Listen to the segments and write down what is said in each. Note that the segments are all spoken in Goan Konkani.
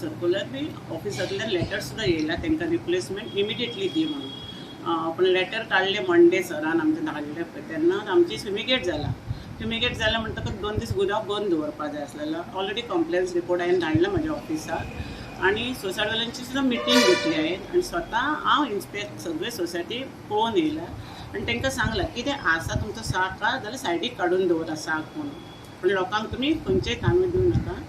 सर्कुलर बी ऑफिसांतल्यान लेटर सुद्दां येयला तांकां रिप्लेसमेंट इमिडिएटली दी म्हणून. पूण लेटर काडलें मंडे सरान आमचें धाडलें पळय तेन्ना आमची फ्युमिगेट जाला. फ्युमिगेट जालें म्हणटकच 2 दीस गुदांव बंद दवरपा जाय आसलेलो. ऑलरेडी कंप्लेन्स रिपोर्ट हांवें धाडला म्हज्या ऑफिसाक आनी सोसायटीवाल्यांची सुद्दां मिटींग घेतली हांवें आनी स्वता हांव इन्स्पेक्ट सगळे सोसायटी पळोवन येयला आनी तांकां सांगलां, कितें आसा तुमचो साक आसा जाल्यार सायडीक काडून दवरा साक म्हणून, पूण लोकांक तुमी खंयचेय तांदूळ दिवं नाका.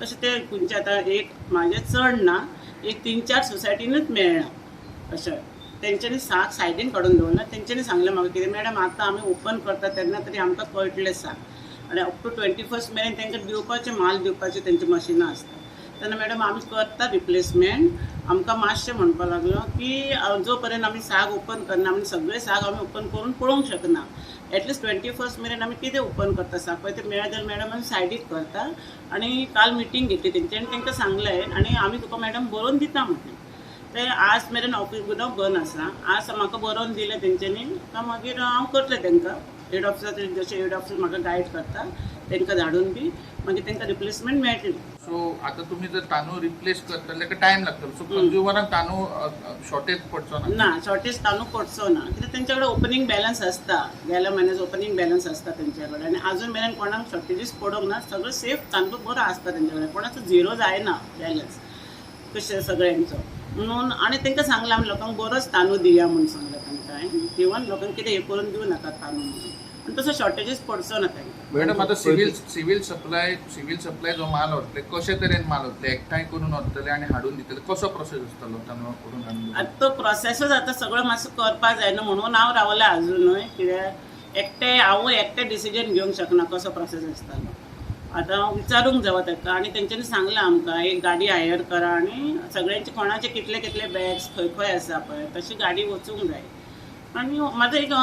तशें ते खंयचे आतां एक म्हाजें चड ना, एक तीन चार सोसायटीनूच मेळ्ळां अशें. तेंच्यांनी साक सायडीन काडून दवरला. तेंच्यांनी सांगलें म्हाका कितें, मॅडम, आतां आमी ओपन करता तेन्ना तरी आमकां कळटलें साक आनी अप टू 21st मेरेन तांकां दिवपाचें, माल दिवपाचें तेंची मशिनां आसता. तेन्ना मॅडम आमी करता रिप्लेसमेंट आमकां. मातशें म्हणपाक लागलो की जो पर्यंत आमी साक ओपन करना, आमी सगळे साक आमी ओपन करून पळोवंक शकना, एटलिस्ट 21st मेरेन आमी कितें ओपन करता साक पळय ते मेळ्ळें जाल्यार मॅडम आमी सायडीक करता. आनी काल मिटींग घेतली तेंची आनी तांकां सांगलें आनी आमी तुका मॅडम बरोवन दिता म्हटलें. ते आज मेरेन ऑफिस गुदांव बंद आसा. आज म्हाका बरोवन दिलें तेंच्यांनी काय मागीर हांव करतलें तांकां हेड ऑफिसर, जशें हेड ऑफिसर म्हाका गायड करता, तांकां धाडून बी मागीर तांकां रिप्लेसमेंट मेळटली. सो आता तुम्ही जर तांदूळ रिप्लेस करतले ताका टायम लागतलो, सो कंझ्युमरांक तांदूळ शॉर्टेज पडचो ना? ना, शॉर्टेज तांदूळ पडचो ना, कित्याक तेंच्या कडेन ओपनींग बॅलन्स आसता. गेल्या म्हयन्याचो ओपनींग बॅलन्स आसता तेंच्या कडेन आनी अजून मेरेन कोणाक शॉर्टेजीस पडूंक ना. सगळें सेफ तांदूळ बरो आसता तेंच्या कडेन, कोणाचो झिरो जायना बॅलन्स कशें सगळ्यांचो म्हणून. आनी तांकां सांगलां आमी, लोकांक बरोच तांदूळ दिया म्हूण सांगलां तांकां हांवें. इवन लोकांक कितें हें करून दिवं नाका तांदूळ म्हणून. आनी तसो शॉर्टेजीस पडचो ना तांकां. मॅडम, आता सिव्हिल सप्लाय जो माल व्हरतले, कशे तरेन माल व्हरतले? एकठांय करून व्हरतले आनी हाडून दितले? कसो प्रोसेस आसतलो तांदूळ करून हाडून? आतां तो प्रोसेसूच आतां सगळो मातसो करपा जाय न्हू, म्हणून हांव रावलां अजुनूय, कित्याक एकटें हांवूय एकटें डिसिजन घेवंक शकना कसो प्रोसेस आसतालो. आतां विचारूंक जावो ताका. आनी तेंच्यांनी सांगलां आमकां, एक गाडी हायर करा आनी सगळ्यांचे कोणाचे कितले कितले बॅग्स खंय खंय आसा पळय तशी गाडी वचूंक जाय. आनी म्हाजो एक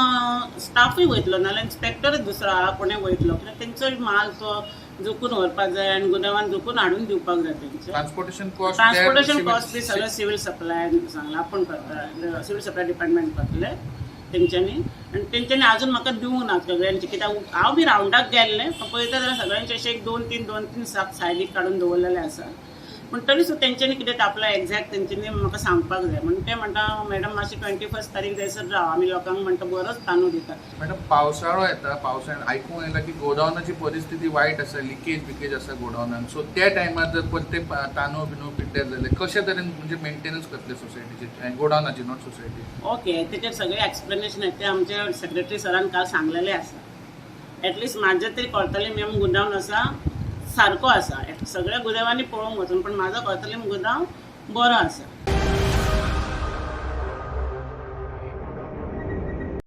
स्टाफूय वयतलो, नाल्यार इन्स्पेक्टरूच दुसरो आहा कोणूय वयतलो, कित्याक तेंचो माल तो जोखून व्हरपाक जाय आनी गुदांवान जोखून हाडून दिवपाक जाय तेंचे. Transportation cost? ट्रान्सपोर्टेशन कॉस्ट बी सगळें सिवील सप्लाय सांगलां आपूण करता, सिवील सप्लाय डिपार्टमेंट करतले तेंच्यांनी. आनी तेंच्यांनी अजून म्हाका दिवंक ना सगळ्यांचे, कित्याक हांव बी रावंडाक गेल्लें, पण पळयता जाल्यार सगळ्यांचे अशे एक दोन तीन दोन तीन साक सायडीक काडून दवरलेले आसा. पूण तरी सुद्दां तेंच्यांनी कितें आपलो एग्जॅक्ट तेंच्यांनी म्हाका सांगपाक जाय. म्हणून ते म्हणटा, मॅडम, मातशें 21st तारीख जायसर राव, आमी लोकांक म्हणटा बरोच तांदूळ दिता. मॅडम, पावसाळो येता. पावसाळ्यात आयकूंक आयलां की गोडावनाची परिस्थिती वायट आसा, लिकेज बिकेज आसा गोडावनान. सो त्या टायमार जर परते तांदूळ बिंदूळ पिड्ड्यार जाले, कशे तरेन म्हणजे मेंटेनन्स करतले सोसायटीचे, गोडावनाची, not society? Okay, तेचेर सगळें एक्सप्लेनेशन आहे ते आमच्या सेक्रेटरी सरान काल सांगलेलें आसा. एटलिस्ट म्हाजें तरी कोर्तोलिम गुदांव आसा सारको आसा. सगळ्या गुदांवांनी पळोवंक वचून, पण म्हाजो कोर्तोलिम गुदांव बरो आसा.